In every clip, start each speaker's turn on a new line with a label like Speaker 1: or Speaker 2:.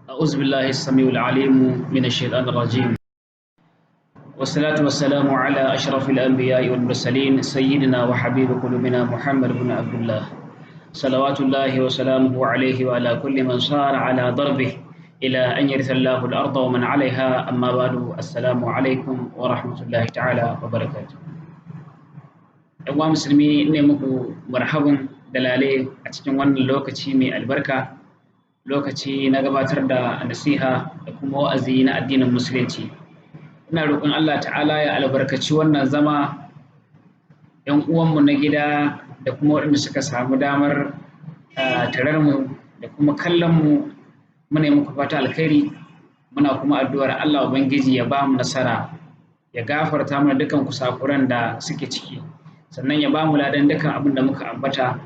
Speaker 1: أعوذ بالله السميع العليم من الشيطان الرجيم، والصلاة والسلام على أشرف الأنبياء والمرسلين، سيدنا وحبيب قلوبنا محمد بن عبد الله، صلوات الله وسلامه عليه وعلى كل من صار على دربه إلى أن يرث الله الأرض ومن عليها. أما بعد، السلام عليكم ورحمة الله تعالى وبركاته. ‘Yan uwa musulmi, ne muku marhaban da lale a cikin wannan lokaci mai albarka, lokaci na gabatar da nasiha da kuma wa'azi na addinin Musulunci. Ina roƙon Allah Ta'ala ya albarkaci wannan zama. ‘Yan uwanmu na gida da kuma waɗanda suka samu damar tarar mu da kuma kallon mu, muna yi muku fata alkhairi, muna kuma addu'ar Allah Ubangiji ya ba mu nasara, ya gafarta mana dukkan kusakuran da suke ciki, sannan ya ba mu ladan dukkan abin da muka ambata.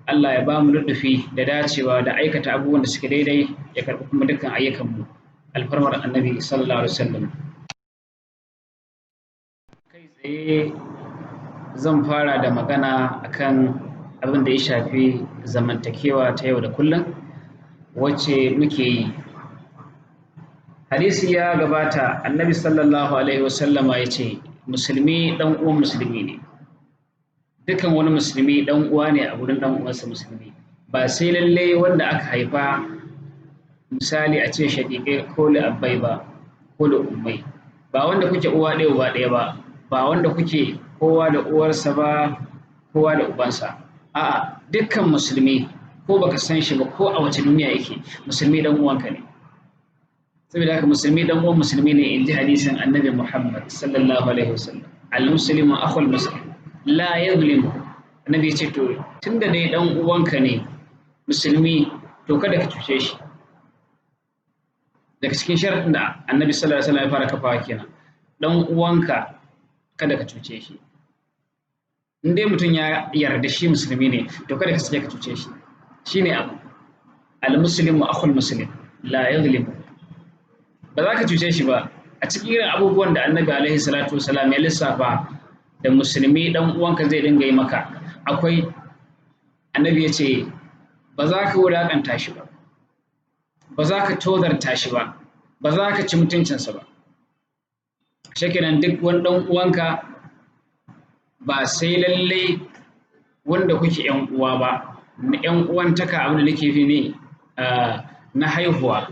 Speaker 1: Allah ya ba mu luɗufi da dacewa da aikata abubuwan da suke daidai, ya karɓi kuma dukkan ayyukanmu, alfarmar Annabi sallallahu alaihi wasallam. Kai tsaye zan fara da magana akan abin da ya shafi zamantakewa ta yau da kullum wacce muke yi. Hadisi ya gabata, Annabi sallallahu alaihi wasallama ya ce musulmi ɗan uwan musulmi ne. Dukan wani musulmi ɗan uwa ne a gurin ɗan uwansa musulmi, ba sai lallai wanda aka haifa, misali a ce shaƙiƙai ko li'abbai ba ko li'ummai, ba wanda kuke uwa ɗaya uba ɗaya ba, ba wanda kuke kowa da uwarsa ba, kowa da ubansa. A'a, dukkan musulmi, ko baka san shi ba, ko a wace duniya yake, musulmi ɗan uwanka ne. Saboda haka musulmi ɗan uwan musulmi ne, in ji hadisin Annabi Muhammad sallallahu alaihi wasallam: "Al muslimu akhul muslim la yadhlimu." Annabi ya ce to, tunda dai ɗan uwanka ne musulmi, to kada ka cuce shi. Daga cikin sharaɗin da Annabi sallallahu alaihi wasallam ya fara kafawa kenan: ɗan uwanka kada ka cuce shi. In dai mutum ya yarda shi musulmi ne, to kada ka sake ka cuce shi. Shine abu: "Al muslimu akhul muslim la yadhlimu." Ba za ka cuce shi ba. A cikin irin abubuwan da Annabi alaihi salatu wasalam ya lissafa da musulmi dan uwanka zai dinga yi maka, akwai, Annabi ya ce, ba za ka wulaƙanta shi ba, ba za ka tozarta shi ba, ba za ka ci mutuncinsa ba. Shekenan, duk wani ɗan uwanka, ba sai lallai wanda kuke ‘yan uwa ba na ‘yan uwantaka, abin da nake fi ne na haihuwa.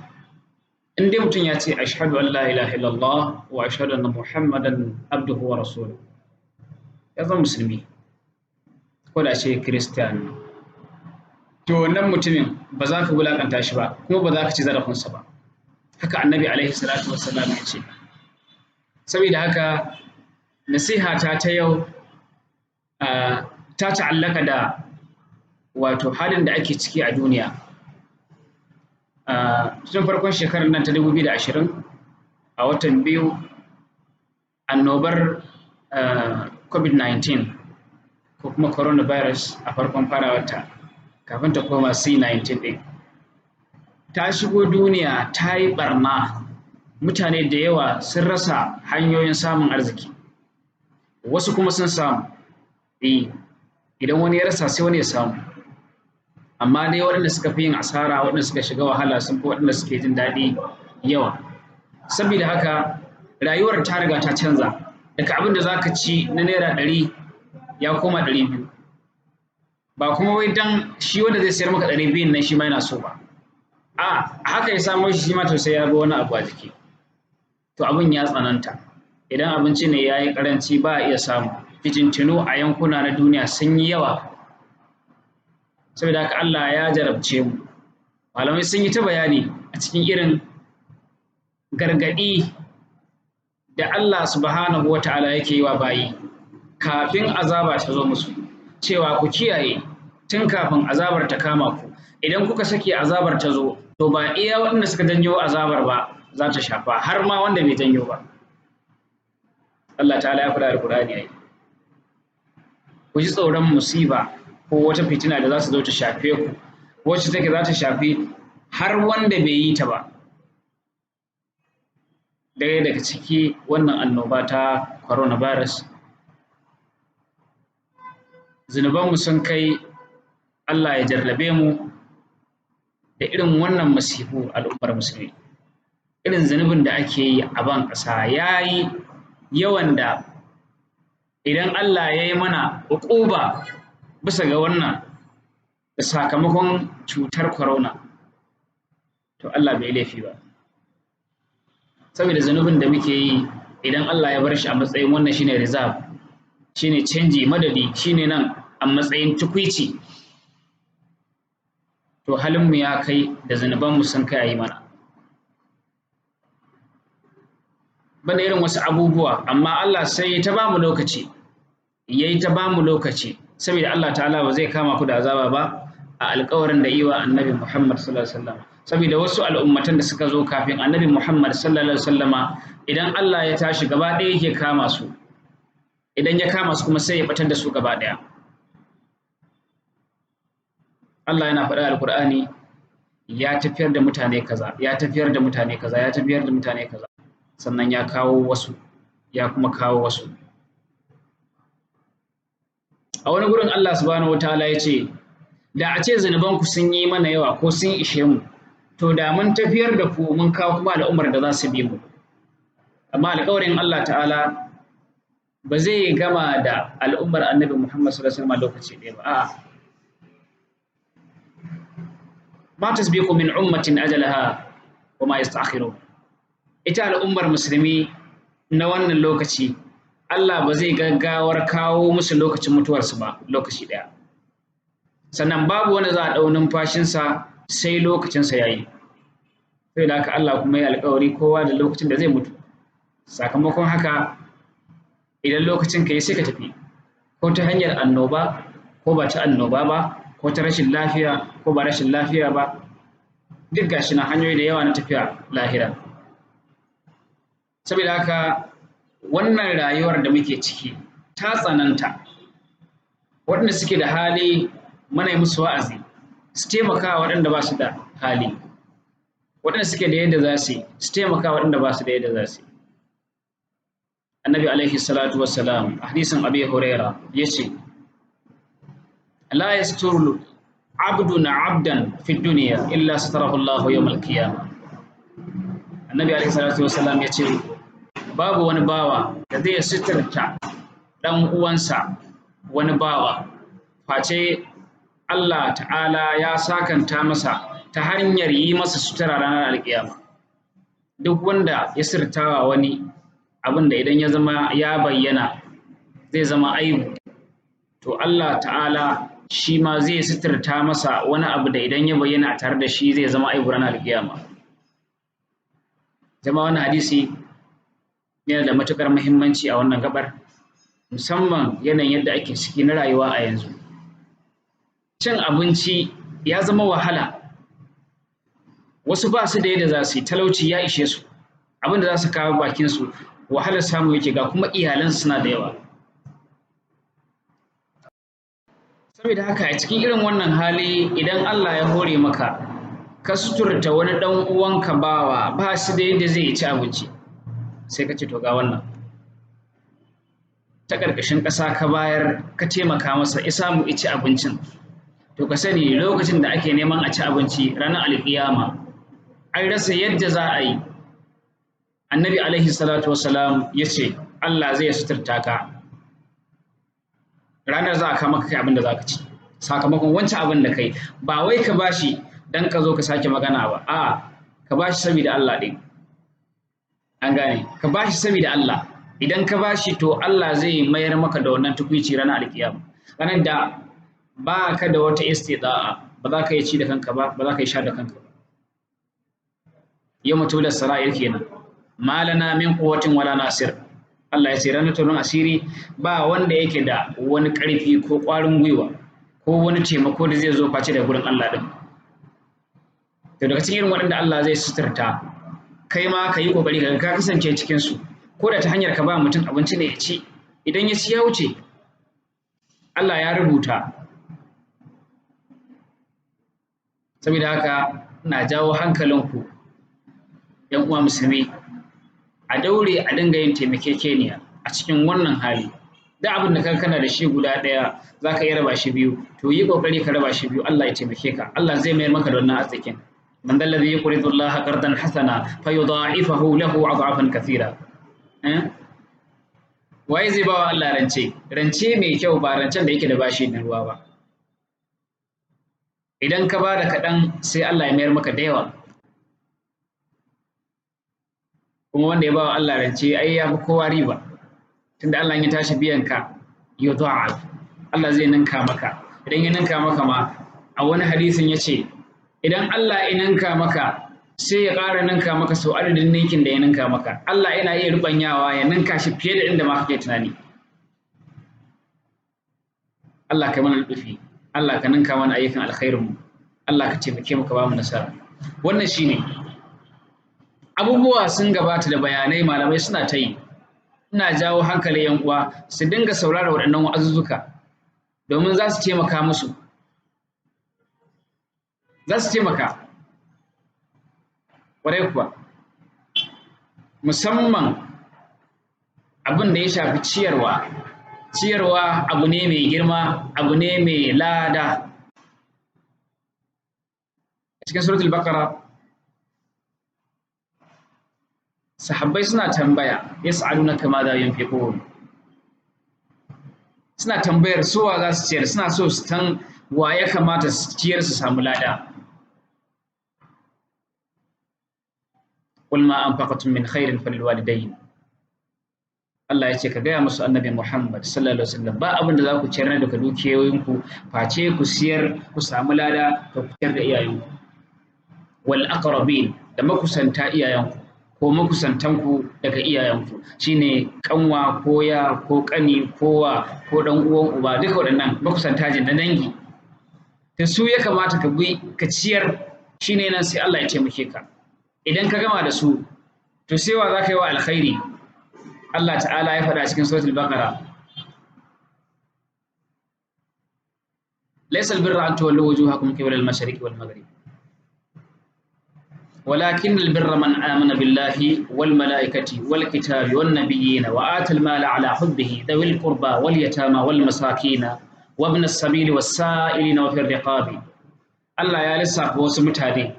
Speaker 1: In dai mutum ya ce "Ashhadu an la ilaha illallah wa ashhadu anna Muhammadan abduhu wa rasuluhu", ya zama musulmi, ko da ce Kiristiyan. To, wannan mutumin ba za ka wulaƙanta shi ba, kuma ba za ka ci zarafinsa ba. Haka Annabi alaihi salatu wassalam ya ce. Saboda haka nasiha ta ta yau ta ta'allaka da wato halin da ake ciki a duniya tun farkon shekarar nan ta 2020, a watan 2, annobar COVID-19 ko kuma coronavirus a farkon farawarta, kafin ta koma C19 ɗin. Ta shigo duniya, ta yi ɓarna, mutane da yawa sun rasa hanyoyin samun arziki, wasu kuma sun samu. Eh, idan wani ya rasa, sai wani ya samu. Amma dai waɗanda suka fi yin asara, waɗanda suka shiga wahala, sun fi waɗanda suke jin daɗi yawa. Saboda haka rayuwar ta riga ta canza. Daga abin da za ka ci na ₦100 ya koma 200. Ba kuma wai dan shi wanda zai sayar maka 200n nan shi ma yana so ba. A haka ya samo shi, shi ma to sai ya bi wani abu a jiki. To, abin ya tsananta. Idan abinci ne, ya yi ƙaranci, ba a iya samu. Fitintinu a yankuna na duniya sun yi yawa. Saboda haka Allah ya jarabce mu. Malamai sun yi ta bayani a cikin irin gargaɗi da Allah subhanahu wa ta'ala yake yi wa bayi kafin azaba ta zo musu, cewa ku kiyaye tun kafin azabar ta kama ku. Idan kuka sake azabar ta zo, to ba iya waɗanda suka janyo azabar ba za ta shafa, har ma wanda bai janyo ba. Allah ta'ala ya faɗa a Alƙur'ani ai: Ku ji tsoron musiba ko wata fitina da za su zo ta shafe ku, wacce take za ta shafi har wanda bai yi ta ba. Ɗaya daga ciki, wannan annoba ta coronavirus. Zunubanmu sun kai Allah ya jarrabe mu. da irin wannan masifu al'ummar musulmi. Irin zunubin da ake yi a ban ƙasa ya yi yawan da idan Allah ya yi mana uquba bisa ga wannan da sakamakon cutar corona, to Allah bai laifi ba. Saboda zunubin da muke yi, idan Allah ya bar shi a matsayin wannan shine reserve, shine canji madadi, shine nan a matsayin tukwici, to halinmu ya kai da zunubanmu sun kai a yi mana. Banda irin wasu abubuwa, amma Allah sai ta ba mu lokaci, yayi ta ba mu lokaci, saboda Allah ta'ala ba zai kama ku da azaba ba a alƙawarin da yi wa Annabi Muhammad sallallahu alaihi wasallam. Saboda wasu al'ummatan da suka zo kafin Annabi Muhammad sallallahu alaihi wasallama, idan Allah ya tashi gaba ɗaya yake kama su, idan ya kama su kuma sai ya batar da su gaba ɗaya. Allah yana faɗa Alƙur'ani, ya tafiyar da mutane kaza, ya tafiyar da mutane kaza, ya tafiyar da mutane kaza, sannan ya kawo wasu, ya kuma kawo wasu. A wani gurin Allah subhanahu wataala ya ce, da a ce zunubanku sun yi mana yawa ko sun ishe mu, to da mun tafiyar da ku mun kawo kuma al'ummar da za su bi mu. Amma alƙawarin Allah ta'ala ba zai gama da al'ummar Annabi Muhammad sallallahu alaihi wasallam lokaci ɗaya ba. A'a, ma tasbiqu min ummatin ajalaha wa ma yasta'khirun. Ita al'ummar musulmi na wannan lokaci, Allah ba zai gaggawar kawo musu lokacin mutuwarsu ba lokaci ɗaya. Sannan babu wanda za a ɗau numfashinsa sai lokacinsa ya yi. Sai da haka Allah kuma ya alƙawari kowa da lokacin da zai mutu. Sakamakon haka, idan lokacin ka yi sai ka tafi, ko ta hanyar annoba ko ba ta annoba ba, ko ta rashin lafiya ko ba rashin lafiya ba, duk gashi na hanyoyi da yawa na tafiya lahira. Saboda haka wannan rayuwar da muke ciki ta tsananta. Waɗanda suke da hali muna yi musu wa'azi su taimaka waɗanda ba su da hali, waɗanda suke da yadda za su yi su taimaka waɗanda ba su da yadda za su yi. Annabi alaihi salatu wassalam a hadisin Abi Huraira ya ce, la yasturu abdun abdan fi dunya illa satarahu Allah yawm al-qiyamah. Annabi alaihi salatu wassalam ya ce, babu wani bawa da zai suturta ɗan uwansa wani bawa face Allah ta'ala ya sakanta masa ta hanyar yi masa sutura ranar alƙiyama. Duk wanda ya sirtawa wani abin da idan ya zama ya bayyana zai zama aibu, to Allah ta'ala shi ma zai suturta masa wani abu da idan ya bayyana tare da shi zai zama aibu ranar alƙiyama. Jama'a, wannan hadisi yana da matuƙar muhimmanci a wannan gabar, musamman yanayin yadda ake ciki na rayuwa a yanzu. Cin abinci ya zama wahala, wasu ba su da yadda za su yi, talauci ya ishe su, abin da za su kawo bakinsu wahalar samu yake, ga kuma iyalansu suna da yawa. Saboda haka a cikin irin wannan hali, idan Allah ya hore maka ka suturta wani ɗan uwanka bawa ba su da yadda zai ci abinci, sai ka ce to ga wannan ta ƙarƙashin ƙasa ka bayar, ka taimaka masa ya samu ya ci abincin. To ka sani lokacin da ake neman a ci abinci ranar alƙiyama, an rasa yadda za a yi. Annabi alaihi salatu wassalam ya ce Allah zai suturta ka ranar, za a kama kai abin da za ka ci sakamakon wancan abin da kai. Ba wai ka bashi dan ka zo ka sake magana ba, a'a, ka bashi saboda Allah ɗin. An gane, ka bashi saboda Allah. Idan ka bashi to Allah zai mayar maka da wannan tukuici ranar alkiyama, ranar da ba ka da wata istida'a, ba za ka yi ci da kanka ba, ba za ka yi sha da kanka ba. Yawma tubla sara'ir kenan, ma lana min quwwatin wala nasir. Allah ya ce ranar tonon asiri ba wanda yake da wani ƙarfi ko ƙwarin gwiwa ko wani taimako da zai zo face da gurin Allah ɗin. To daga cikin irin waɗanda Allah zai suturta, kai ma ka yi ƙoƙari ka kasance cikin su, ko da ta hanyar ka ba mutum abinci ne ya ci, idan ya ci ya wuce, Allah ya rubuta. Saboda haka ina jawo hankalinku ‘yan uwa musulmi, a daure a dinga yin taimakekeniya a cikin wannan hali. Duk abin da kaga kana da shi guda ɗaya za ka iya raba shi biyu, to yi ƙoƙari ka raba shi biyu, Allah ya taimake ka, Allah zai mayar maka da wannan arzikin. Man dhal ladhi yuqridu Allah qardan hasana fayudha'ifahu lahu ad'afan kathira. Waye zai bawa Allah rance? Rance mai kyau, ba rancen da yake da bashi na ruwa ba. Idan ka bada kaɗan, sai Allah ya mayar maka da yawa. Kuma wanda ya bawa Allah rance ai ya fi kowa riba, tunda Allah ya tashi biyan ka, yudha'af, Allah zai ninka maka. Idan ya ninka maka ma, a wani hadisin ya ce idan Allah ya ninka maka, sai ya ƙara ninka maka sau adadin ninkin da ya ninka maka. Allah yana iya rubanyawa ya ninka shi fiye da inda ma kake tunani. Allah ka mana lutufi, Allah ka ninka mana ayyukan alkhairin mu, Allah ka taimake mu, ka ba mu nasara. Wannan shine abubuwa sun gabata da bayanai, malamai suna ta yi. Ina jawo hankali yan uwa su dinga saurara waɗannan wa'azuzzuka, domin za su taimaka musu, za su taimaka ƙwarai kuwa, musamman abin da ya shafi ciyarwa. Ciyarwa abu ne mai girma, abu ne mai lada. Cikin suratul Baqara, sahabbai suna tambaya, yas'alunaka ma za yunfiqun, suna tambayar suwa za su ciyar, suna so su san wa ya kamata su ciyar su samu lada. Qul ma anfaqtum min khairin falilwalidayn. Allah ya ce ka gaya musu, Annabi Muhammad sallallahu alaihi wasallam, ba abin da za ku ciyar na daga dukiyoyinku face ku siyar ku samu lada, to ku ciyar da iyayenku, wal aqrabin, da makusanta iyayenku ko makusantanku daga iyayenku, shine kanwa ko ya ko kani ko wa ko dan uwan uba, duka waɗannan makusanta jin na dangi, da su ya kamata ka bi ka ciyar. Shine nan sai Allah ya taimake ka. Idan ka gama da su, to sai wa za ka yi wa alkhairi? Allah ta'ala ya faɗa cikin suratul Baqara: laysa albirra an tuwallu wujuhakum qibala al-mashriqi wal maghrib, walakin albirra man amana billahi wal malaikati wal kitabi wan nabiyyin wa ata al-mala ala hubbihi dhawil qurba wal yatama wal masakin wa ibn as-sabili was sa'ilina wa fi riqabi. Allah ya lissafa wasu mutane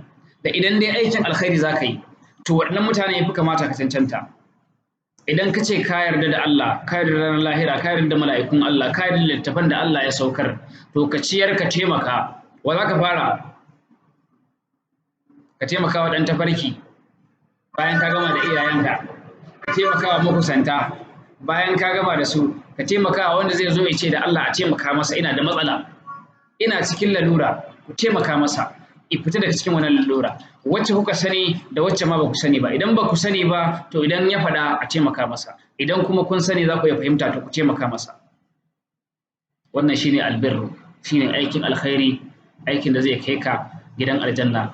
Speaker 1: da idan dai aikin alkhairi zaka yi, to waɗannan mutane yafi kamata ka cancanta. Idan ka ce ka yarda da Allah, ka yarda da ranar lahira, ka yarda da mala'ikun Allah, ka yarda da littattafan da Allah ya saukar, to ka ciyar, ka taimaka. Wa za ka fara? Ka taimaka wa ɗan tafarki bayan ka gama da iyayenka, ka taimaka wa makusanta bayan ka gama da su, ka taimaka wa wanda zai zo ya ce da Allah a taimaka masa, ina da matsala, ina cikin lalura, ku taimaka masa i fita daga cikin wannan lalura, wacce kuka sani da wacce ma ba ku sani ba. Idan ba ku sani ba, to idan ya faɗa a taimaka masa. Idan kuma kun sani, za ku iya fahimta, to ku taimaka masa. Wannan shine albirru, shine aikin alkhairi, aikin da zai kai ka gidan aljanna.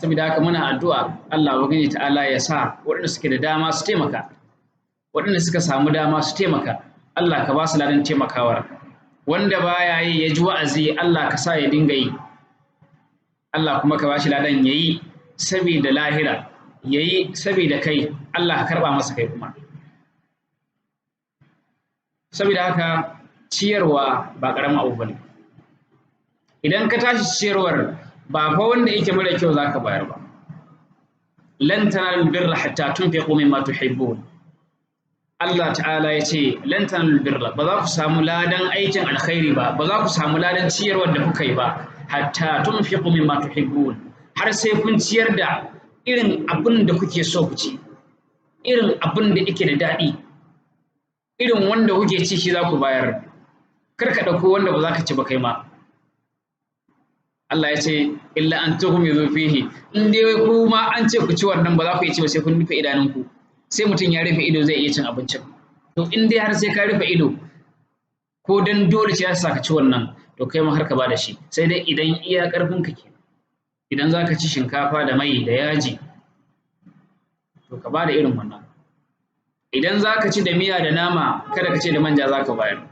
Speaker 1: Saboda haka muna addu'a Allah ubangiji ta'ala ya sa waɗanda suke da dama su taimaka, waɗanda suka samu dama su taimaka, Allah ka ba su ladan taimakawar. Wanda baya yi ya ji wa'azi, Allah ka sa ya dinga yi, Allah kuma ka ba shi ladan yayi saboda lahira, yayi saboda kai, Allah ka karba masa kai kuma. Saboda haka ciyarwa ba ƙaramin abu bane. Idan ka tashi ciyarwar, ba fa wanda yake mara kyau zaka bayar ba. Lan tanalul birra hatta tunfiqu mimma tuhibbun. Allah ta'ala ya ce lan tanalul birra, ba za ku samu ladan aikin alkhairi ba, ba za ku samu ladan ciyarwar da kuka yi ba, hatta tunfiqu mimma tuhibbun, har sai kun ciyar da irin abin da kuke so ku ci, irin abin da yake da daɗi, irin wanda kuke ci shi za ku bayar. Kar ka ɗauko wanda ba za ka ci ba kai ma. Allah ya ce illa an tughmidu fihi, in dai ku ma an ce ku ci wannan, ba za ku iya ci ba sai kun rufe idanunku, sai mutum ya rufe ido zai iya cin abincin. To in dai har sai ka rufe ido ko dan dole ce ya sa ka ci wannan, to kai ma har ka bada shi, sai dai idan iya karfin ka kenan. Idan za ka ci shinkafa da mai da yaji, to ka bada irin wannan. Idan za ka ci da miya da nama, kada ka ce da manja za ka bayar.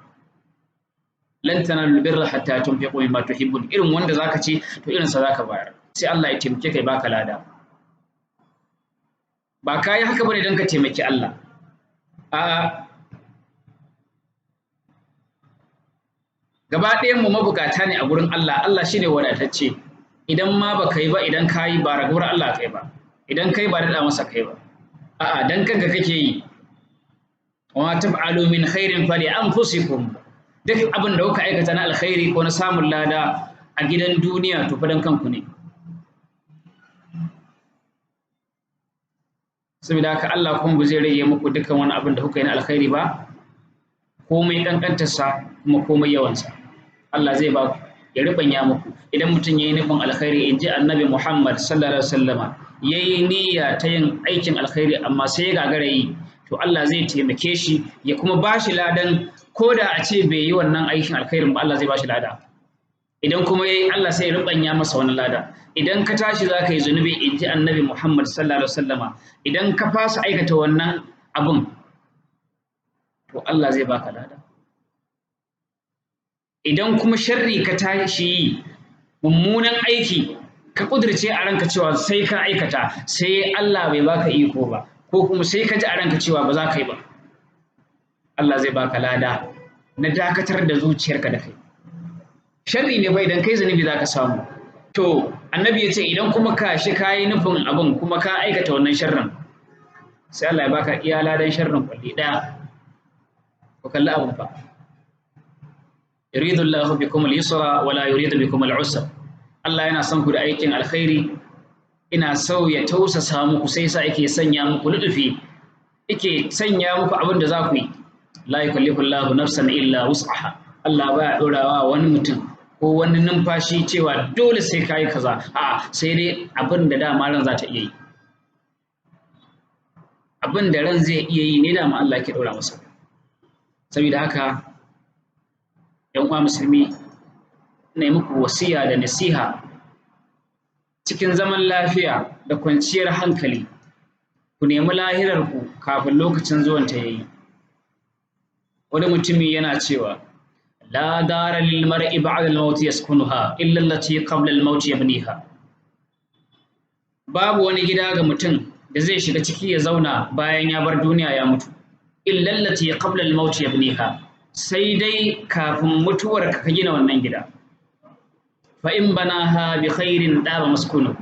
Speaker 1: Lan tanalul birra hatta tunfiqu mimma tuhibbun, irin wanda zaka ci, to irin sa zaka bayar, sai Allah ya taimake kai baka lada. Ba kai haka bane dan ka taimaki Allah, a Gaba ɗayan mu mabukata ne a gurin Allah. Allah shine wadatacce. Idan ma baka yi ba, idan ka yi ba raguwar Allah kai ba, idan kai ba daɗa masa kai ba, a'a, dan kanka kake yi. Wa ma taf'alu min khairin fali anfusikum. Duk abin da kuka aikata na alkhairi ko na samun lada a gidan duniya, to fa dan kanku ne. Saboda haka Allah kuma ba zai rage muku dukkan wani abin da kuka yi na alkhairi ba, komai kankantarsa kuma komai yawansa. Allah zai ba ku, ya ribanya muku. Idan mutum ya yi nufin alkhairi, in ji Annabi Muhammad sallallahu alaihi wasallama, ya yi niyya ta yin aikin alkhairi amma sai ya gagara yi, to Allah zai taimake shi ya kuma ba shi ladan. Ko da a ce bai yi wannan aikin alkhairin ba, Allah zai ba shi lada. Idan kuma yayi, Allah sai ya rubanya masa wani lada. Idan ka tashi za ka yi zunubi, in ji Annabi Muhammad sallallahu alaihi wasallama, idan ka fasa aikata wannan abun, to Allah zai baka lada. Idan kuma sharri ka tashi yi, mummunan aiki ka kudirce a ranka cewa sai ka aikata, sai Allah bai baka iko ba, ko kuma sai ka ji a ranka cewa ba za ka yi ba, Allah zai baka lada na dakatar da zuciyarka da kai. Sharri ne fa, idan kai zunubi za ka samu. To Annabi ya ce idan kuma ka shi ka yi nufin abin kuma ka aikata wannan sharrin, sai Allah ya baka iya ladan sharrin kwalli ɗaya. Ku kalli abin fa. Yuridu Allahu bikum al-yusra wa la yuridu bikum al-usra. Allah yana son ku da aikin alkhairi, ina so ya tausasa muku, sai sa yake sanya muku lutufi, yake sanya muku abin da za ku yi. La yukallifu Allahu nafsan illa wus'aha. Allah baya dorawa wani mutum ko wani numfashi cewa dole sai kayi kaza, a sai dai abin da dama ran za ta iya yi. Abin da ran zai iya yi ne dama Allah ke dora masa. Saboda haka, ‘yan uwa musulmi, ina yi muku wasiya da nasiha cikin zaman lafiya da kwanciyar hankali, ku nemi lahirarku kafin lokacin zuwan ta yayi. Wani mutumi yana cewa, la dara lil mar'i ba'da al-maut yaskunuha illa allati qabla al-maut yabniha. Babu wani gida ga mutum da zai shiga ciki ya zauna bayan ya bar duniya ya mutu, illa allati qabla al-maut yabniha, sai dai kafin mutuwar ka gina wannan gida. Fa in banaha bi khairin daba maskunu.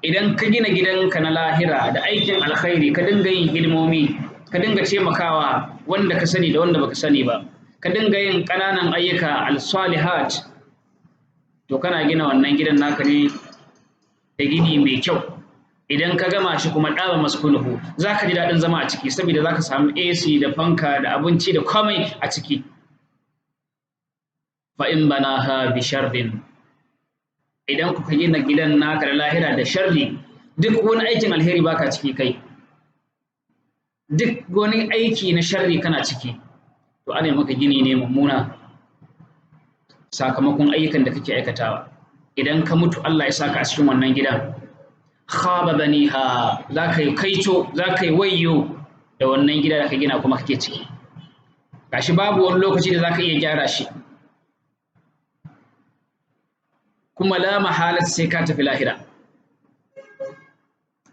Speaker 1: Idan ka gina gidanka na lahira da aikin alkhairi, ka dinga yin hidimomi, ka dinga taimakawa wanda ka sani da wanda baka sani ba, ka dinga yin ƙananan ayyuka al-salihat, to kana gina wannan gidan naka ne da gini mai kyau. Idan ka gama shi kuma, ɗaba maskunuhu, za ka ji daɗin zama a ciki, saboda za ka samu AC da fanka da abinci da komai a ciki. Fa in banaha bi sharrin, idan kuka gina gidan naka da lahira da sharri, duk wani aikin alheri baka ciki kai, duk wani aiki na sharri kana ciki, to ana maka gini ne mummuna sakamakon ayyukan da kake aikatawa. Idan ka mutu Allah ya saka a cikin wannan gidan, khaba baniha, za ka yi kaito, za ka yi wayyo da wannan gida da ka gina kuma kake ciki. Gashi babu wani lokaci da za ka iya gyara shi, kuma la mahalat sai ka tafi lahira.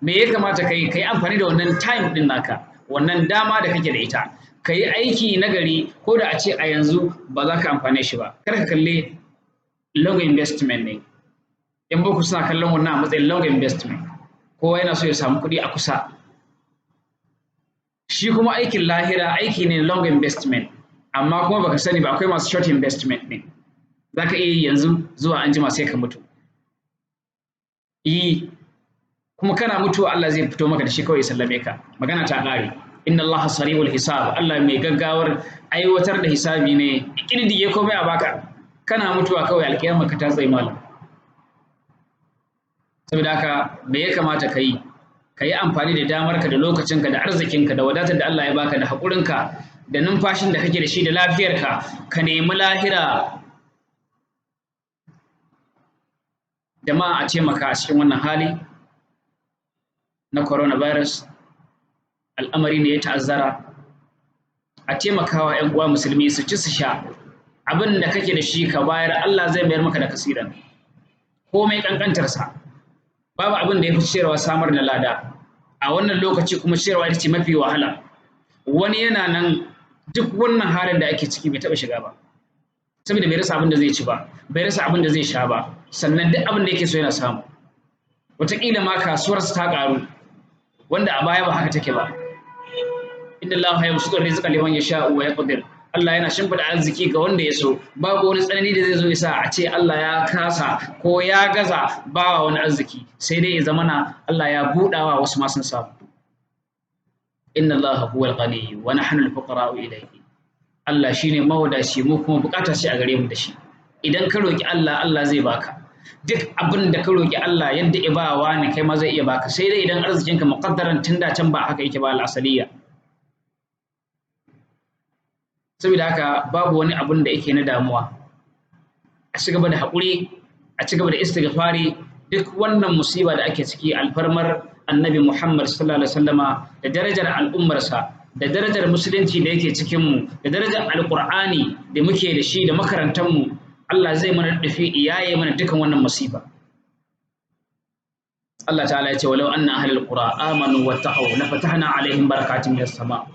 Speaker 1: Me ya kamata ka yi? Ka yi amfani da wannan time din naka, wannan dama da kake da ita, ka yi aiki nagari, ko da a ce a yanzu ba za ka amfane shi ba. Kar ka kalle long investment ne. Yan boko suna kallon wannan a matsayin long investment, kowa yana so ya samu kuɗi a kusa. Shi kuma aikin lahira aiki ne long investment, amma kuma baka sani ba, akwai masu short investment ne. Za ka iya yi yanzu, zuwa anjima sai ka mutu. Yi kuma kana mutuwa Allah zai fito maka da shi kawai ya sallame ka, magana ta ƙare. Inna Allah sari'ul hisab. Allah mai gaggawar aiwatar da hisabi ne, ƙididdige komai a baka. Kana mutuwa kawai alƙiyama ka ta tsaye malam. Saboda haka, me ya kamata ka yi? Ka yi amfani da damarka da lokacinka da arzikinka da wadatar da Allah ya baka da haƙurinka da numfashin da kake da shi da lafiyarka, ka nemi lahira. Jama'a, a taimaka a cikin wannan hali na coronavirus. Al'amari ne ya ta'azzara. A taimakawa 'yan uwa musulmi su ci su sha. Abin da kake da shi ka bayar, Allah zai mayar maka da kasiran, komai kankantarsa. Babu abin da ya fi ciyarwa samar da lada a wannan lokaci, kuma ciyarwa ita ce mafi wahala. Wani yana nan duk wannan halin da ake ciki bai taɓa shiga ba. Saboda bai rasa abin da zai ci ba, bai rasa abin da zai sha ba, sannan duk abin da yake so yana samu. Wataƙila ma kasuwarsa ta ƙaru, wanda a baya ba haka take ba. Inna Allaha yabsutu rizqa liman yasha'u wa yaqdir. Allah yana shimfiɗa arziki ga wanda ya so. Babu wani tsanani da zai zo ya sa a ce Allah ya kasa ko ya gaza bawa wani arziki, sai dai ya zamana Allah ya buɗawa wasu ma sun samu. Inna Allaha huwal ghani wa nahnu al-fuqara'u ilayhi. Allah shine mawadaci, mu kuma bukata ce a gare mu da shi. Idan ka roki Allah, Allah zai baka. Duk abin da ka roki Allah, yadda ya ba wa ne, kai ma zai iya baka, sai dai idan arzikinka muqaddaran tun da can ba haka yake ba al-asaliya. Saboda haka babu wani abun da yake na damuwa. A ci gaba da haƙuri, a ci gaba da istighfari. Duk wannan musiba da ake ciki, alfarmar Annabi Muhammad sallallahu alaihi wasallama da darajar al'ummarsa da darajar musulunci da yake cikin mu da darajar alqur'ani da muke da shi da makarantar mu, Allah zai mana dufi, iyaye mana dukan wannan musiba. Allah ta'ala ya ce, walau anna ahlul qura amanu wattaqaw lafatahna alaihim barakatin minas sama.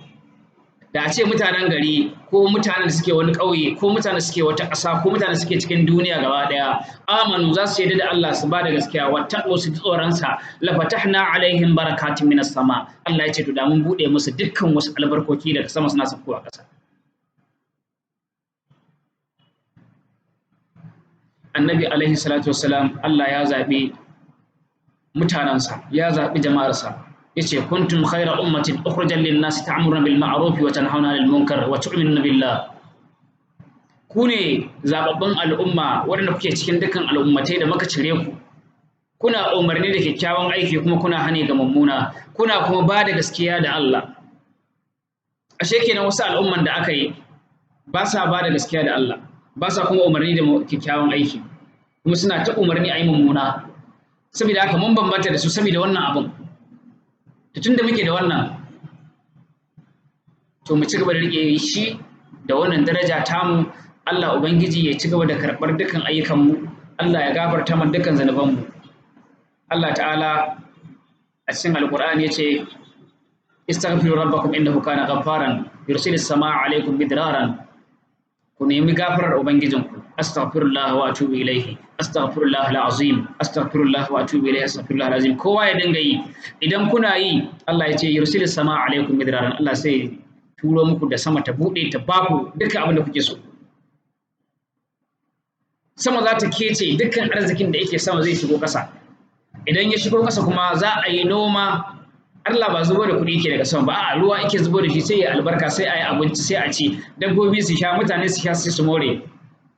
Speaker 1: Da a ce mutanen gari ko mutanen da suke wani ƙauye ko mutanen da suke wata ƙasa ko mutanen da suke cikin duniya gaba ɗaya, amanu, za su yarda da Allah, su ba da gaskiya, wattaqu, su ji tsoronsa, la fatahna alaihim barakatin minas sama. Allah ya ce to da mun buɗe musu dukkan wasu albarkoki daga sama suna saukowa ƙasa. Annabi alaihi salatu wassalam, Allah ya zaɓi mutanensa, ya zaɓi jama'arsa. Yace kuntum khayra ummatin ukhrijat lin-nasi ta'muruna bil ma'ruf wa tanhauna 'anil munkar wa tu'minuna billah. Ku ne zababbun al'umma waɗanda kuke cikin dukkan al'ummatai da muka cire ku. Kuna umarni da kyakkyawan aiki kuma kuna hani ga mummuna, kuna kuma ba da gaskiya da Allah. Ashe kenan wasu al'umman da aka yi ba sa ba da gaskiya da Allah, ba sa kuma umarni da kyakkyawan aiki, kuma suna ta umarni a yi mummuna. Saboda haka mun bambanta da su saboda wannan abun. To tunda muke da wannan, to mu ci gaba da riƙe shi da wannan daraja tamu. Allah Ubangiji ya ci gaba da karɓar dukkan ayyukanmu, Allah ya gafarta mana dukkan zanubanmu. Allah ta'ala a cikin Alƙur'ani ya ce, istaghfiru rabbakum innahu kana ghaffaran yursilis samaa alaikum midraran. Ku nemi gafarar Ubangijinku. Astaghfirullah wa atubu ilaihi, astaghfirullah alazim, astaghfirullah wa atubu ilaihi, astaghfirullah alazim. Kowa ya dinga yi. Idan kuna yi, Allah ya ce yursilis samaa alaikum midraran, Allah sai turo muku da sama ta bude ta baku dukkan abin da kuke so. Sama za ta kece, dukkan arzikin da yake sama zai shigo ƙasa. Idan ya shigo ƙasa kuma za a yi noma. Allah ba zubo da kuɗi yake daga sama ba, a'a, ruwa yake zubo da shi, sai ya albarka, sai a yi abinci, sai a ci, dabbobi su sha, mutane su sha, sai su more.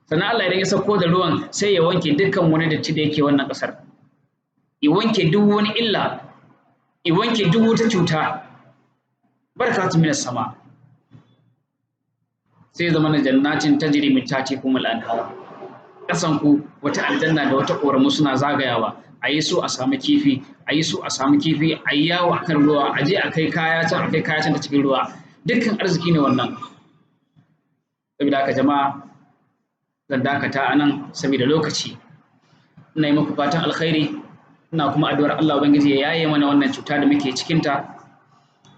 Speaker 1: Sannan Allah idan ya sauko da ruwan sai ya wanke dukkan wani datti da yake wannan ƙasar, ya wanke duk wani illa, ya wanke duk wata cuta. Barakatun minas sama. Sai zama na jannatin tajri min tahtikum al-anhar. Ƙasan ku wata aljanna da wata ƙoramu suna zagayawa. A yi so a samu kifi, a yi so a samu kifi, a yi yawo a kan ruwa, a je a kai kaya can, a kai kaya can ta cikin ruwa. Dukkan arziki ne wannan. Saboda haka jama'a, zan dakata a nan saboda lokaci. Ina yi muku fatan alkhairi, ina kuma addu'ar Allah Ubangiji ya yaye mana wannan cuta da muke cikinta.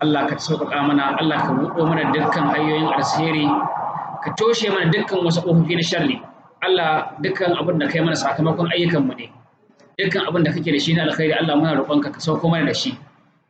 Speaker 1: Allah ka sauƙaƙa mana, Allah ka buɗo mana dukkan hanyoyin alheri, ka toshe mana dukkan wasu ƙofofi na sharri. Allah, dukkan abin da kai mana sakamakon ayyukanmu ne. Dukkan abin da kake da shi na alkhairi, Allah muna roƙonka ka sauko mana da shi.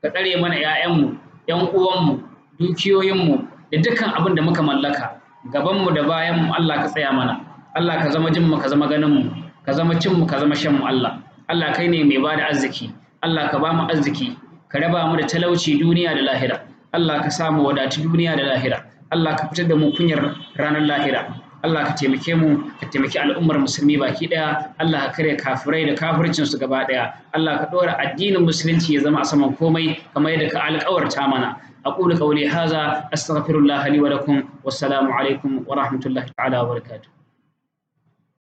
Speaker 1: Ka tsare mana 'ya'yanmu, 'yan uwanmu, dukiyoyinmu da dukkan abin da muka mallaka. Gabanmu da bayanmu Allah ka tsaya mana. Allah ka zama jinmu, ka zama ganinmu, ka zama cinmu, ka zama shanmu Allah. Allah kai ne mai bada arziki. Allah ka ba mu arziki, ka raba mu da talauci duniya da lahira. Allah ka sa mu wadatu duniya da lahira. Allah ka fitar da mu kunyar ranar lahira. Allah ka taimake mu, ka taimaki al'ummar musulmi baki ɗaya. Allah ka karya kafirai da kafircin su gaba ɗaya. Allah ka ɗora addinin musulunci ya zama a saman komai kamar yadda ka alƙawarta mana. Aqulu qawli hadha, astaghfirullah li wa lakum, wassalamu alaikum wa rahmatullahi ta'ala wa barakatuh.